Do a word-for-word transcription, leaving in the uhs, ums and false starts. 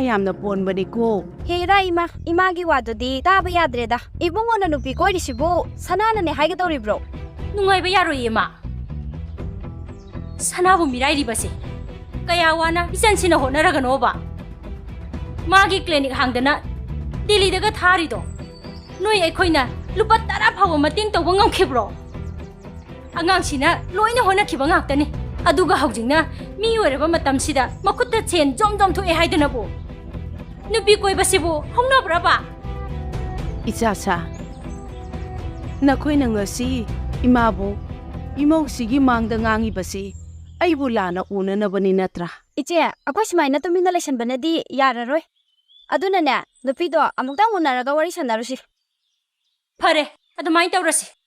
ꯌꯥꯝꯅ ꯄꯣꯟꯕꯅꯤꯀꯣ꯫ ꯍꯦꯔꯥ ꯏꯃꯥ, ꯏꯃꯥꯒꯤ ꯋꯥꯗꯨꯗꯤ ꯇꯥꯕ ꯌꯥꯗ꯭ꯔꯦꯗ꯫ ꯏꯕꯨꯡꯉꯣꯅ ꯅꯨꯄꯤ ꯀꯣꯏꯔꯤꯁꯤꯕꯨ ꯁꯅꯥꯅꯅꯦ ꯍꯥꯏꯒꯗꯧꯔꯤꯕ꯭ꯔꯣ? ꯅꯨꯡꯉꯥꯏꯕ ꯌꯥꯔꯣꯏꯌꯦ, ꯏꯃꯥ꯫ ꯁꯅꯥꯕꯨ ꯃꯤꯔꯥꯏꯔꯤꯕꯁꯦ ꯀꯌꯥ ꯋꯥꯅ ꯏꯆꯟꯁꯤꯅ ꯍꯣꯠꯅꯔꯒꯅꯣꯕ ꯃꯥꯒꯤ ꯀ꯭ꯂꯤꯅꯤꯛ ꯍꯥꯡꯗꯅ ꯗꯤꯜꯂꯤꯗꯒ ꯊꯥꯔꯤꯗꯣ? ꯅꯣꯏ ꯑꯩꯈꯣꯏꯅ ꯂꯨꯄꯥ ꯇꯔꯥ ꯐꯥꯎꯕ ꯃꯇꯦꯡ ꯇꯧꯕ ꯉꯝꯈꯤꯕ꯭ꯔꯣ? ꯑꯉꯥꯡꯁꯤꯅ ꯂꯣꯏꯅ ꯍꯣꯠꯅꯈꯤꯕ ꯉꯥꯛꯇꯅꯤ꯫ ꯑꯗꯨꯒ ꯍꯧꯖꯤꯛꯅ ꯃꯤ ꯑꯣꯏꯔꯕ ꯃꯇꯝꯁꯤꯗ ꯃꯈꯨꯠꯇ ꯁꯦꯟ ꯖꯣꯝ ꯖꯣꯝ ꯊꯣꯛꯑꯦ ꯍꯥꯏꯗꯅꯕꯨ꯫ ꯅꯨꯄꯤ ꯀꯣꯏꯕꯁꯤꯕꯨ ꯍꯧꯅꯕ꯭ꯔꯕ? ꯏꯆꯥꯁꯥ, ꯅꯈꯣꯏꯅ ꯉꯁꯤ ꯏꯃꯥꯕꯨ ꯏꯃꯧꯁꯤꯒꯤ ꯃꯥꯡꯗ ꯉꯥꯡꯉꯤꯕꯁꯤ ꯑꯩꯕꯨ ꯂꯥꯟꯅ ꯎꯅꯅꯕꯅꯤ ꯅꯠꯇ꯭ꯔꯥ? ꯏꯆꯦ, ꯑꯩꯈꯣꯏ ꯁꯨꯃꯥꯏꯅ ꯇꯨꯃꯤꯟꯅ ꯂꯩꯁꯟꯕꯅꯗꯤ ꯌꯥꯔꯔꯣꯏ꯫ ꯑꯗꯨꯅꯅꯦ, ꯅꯨꯄꯤꯗꯣ ꯑꯃꯨꯛꯇꯪ ꯎꯅꯔꯒ ꯋꯥꯔꯤ ꯁꯥꯟꯅꯔꯨꯁꯤ꯫ ꯐꯔꯦ, ꯑꯗꯨꯃꯥꯏꯅ ꯇꯧꯔꯁꯤ꯫